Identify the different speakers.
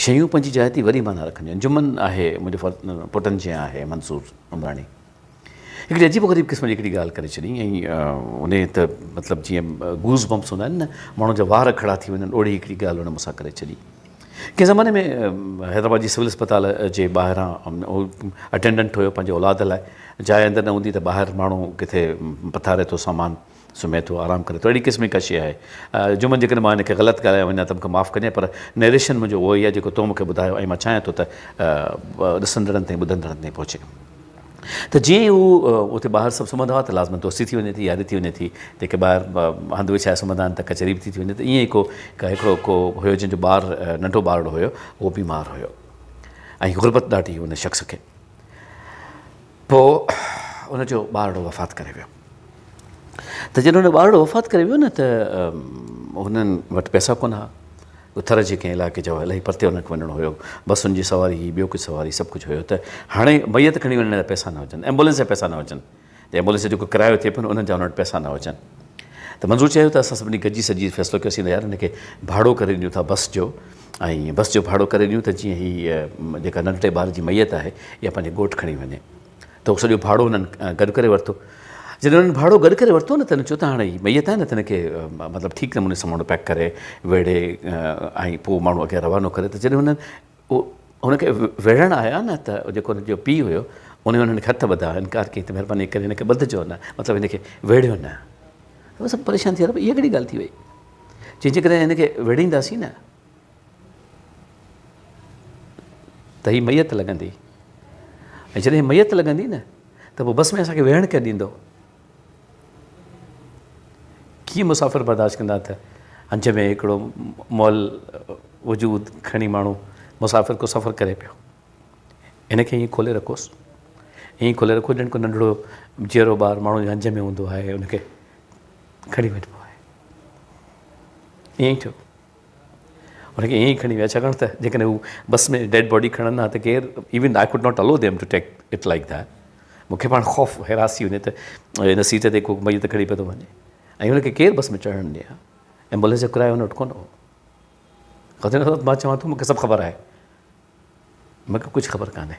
Speaker 1: شيون پنهنجي جاء تي وڏي معنيٰ رکنديون آهن. جمن آهي منهنجي پٽن جيان آهي منصور عمراڻي. هڪڙي عجيب و غريب قسم جي هڪڙي ڳالهه ڪري ڇڏي ۽ انهي ته مطلب جيئن گوز بمپس هوندا آهن نه ماڻهن جا وار کڙا ٿي وڃن اوڙي هڪڙي ڳالهه هن مون سان ڪري ڇڏي. ڪنهن زماني ۾ حيدرآباد جي سول اسپتال جي ٻاهران هو اٽينڊنٽ هيو پنهنجي اولاد لاء جاء اندر نه هوندي ته ٻاهر ماڻهو ڪٿي پٿاري ٿو سامان سمهي ٿو آرام ڪري ٿو اهڙي قسم جي ڪا شيء آهي. جمن جيڪڏهن مان هن کي غلط ڳالهائي وڃان ته مون کي معاف ڪجانء پر نيريشن منهنجو اهو ئي آهي جيڪو تو مون کي ٻڌايو ۽ مان چاهيان ٿو ته ڏسندڙن تائين ٻڌندڙن تائين پهچي. ته جيئن ئي هو اتي ٻاهر سڀ سمهندا هئا ته لازمن دوستي ٿي وڃي ٿي ياري ٿي وڃي ٿي جيڪي ٻاهر هنڌ وڇائي سمهندا آهن ته ڪچهري به ٿي ٿي وڃي ته ائين ئي ڪو هڪڙو ڪو هيو جنهن جو ٻار ننڍو ٻارڙو هيو اهو بيمار هيو ۽ غربت ڏاڍي هئي ان شخص کي. پوء ان جو ٻارڙو وفات ڪري ويو ته جڏهن ان ٻارڙو وفات ڪري ويو نه ته هنن وٽ پئسا ڪونه هئا ٿر جي ڪنهن علائقي جا الاهي پرتي هنن کي وڃڻو هيو بسن جي سواري هئي ٻيو ڪجهه سواري سڀ ڪجهه هيو ته هاڻي ميت کڻي وڃڻ جا پئسا نه هجن ايمبولينس جا پئسا نه هجن ته ايمبولينس جو جيڪو ڪرايو ٿئي پيو نه انهن جا انهن وٽ پئسا نه هجن ته منظور چيو ته اسان سڀني گڏجي سڏجي فيصلو ڪيوسين ته يار هن کي ڀاڙو ڪري ڏيون ٿا بس جو ۽ بس جو ڀاڙو ڪري ڏيون ته جيئن هي جيڪا ننڍڙي ٻار جي ميت آهي اها پنهنجي ڳوٺ کڻي وڃي ته هو سڄو ڀاڙو هنن گڏ ڪري ورتو جڏهن هنن ڀاڙو گڏ ڪري ورتو نه ته هنن چيو ته هاڻي هي ميت آهي نه ته هن کي مطلب ٺيڪ نموني سان ماڻهو پيڪ ڪري ويڙهي ۽ پوء ماڻهو اڳيان روانو ڪري ته جڏهن هنن هن کي ويڙهڻ آيا نه ته جيڪو هن جو پيء هيو ان هنن کي هٿ ٻڌا انڪار ڪيائين ته مهرباني ڪري هن کي ٻڌجو نه مطلب هن کي ويڙهيو نه ته سڀ پريشان ٿي ويا اها ڪهڙي ڳالهه ٿي وئي چي جيڪڏهن هن کي ويڙهينداسين نه ته هي ميت لڳندي ۽ جڏهن ميت لڳندي نه ته پوء بس ۾ اسان کي ويهڻ ڪير ڏيندو ڪيئن مسافر برداشت ڪندا ته هنج ۾ هڪڙو مئل وجود کڻي ماڻهو مسافر ڪو سفر ڪري پيو. ان کي ائين کولي رکوس، ائين کولي رکو ڄڻ ڪو ننڍڙو جيئرو ٻار ماڻهو جي هنج ۾ هوندو آهي ان کي کڻي وڃبو آهي. ائين ئي ٿيو. ان کي ائين ئي کڻي ويا ڇاڪاڻ ته جيڪڏهن هو بس ۾ ڊيڊ باڊي کڻن ها ته ڪير even I could not allow them to take it like that. مون کي پاڻ خوف هراس ٿي وڃي ته هن سيٽ تي ڪو ميت کڻي پيو ٿو وڃي ۽ هن کي ڪير بس ۾ چڙهڻ ڏئي ها. ايمبولينس جو ڪرايو هن وٽ ڪونه هو. خاطر مان چوان ٿو مون کي سڀ خبر آهي. مون کي ڪجهه خبر ڪانهي.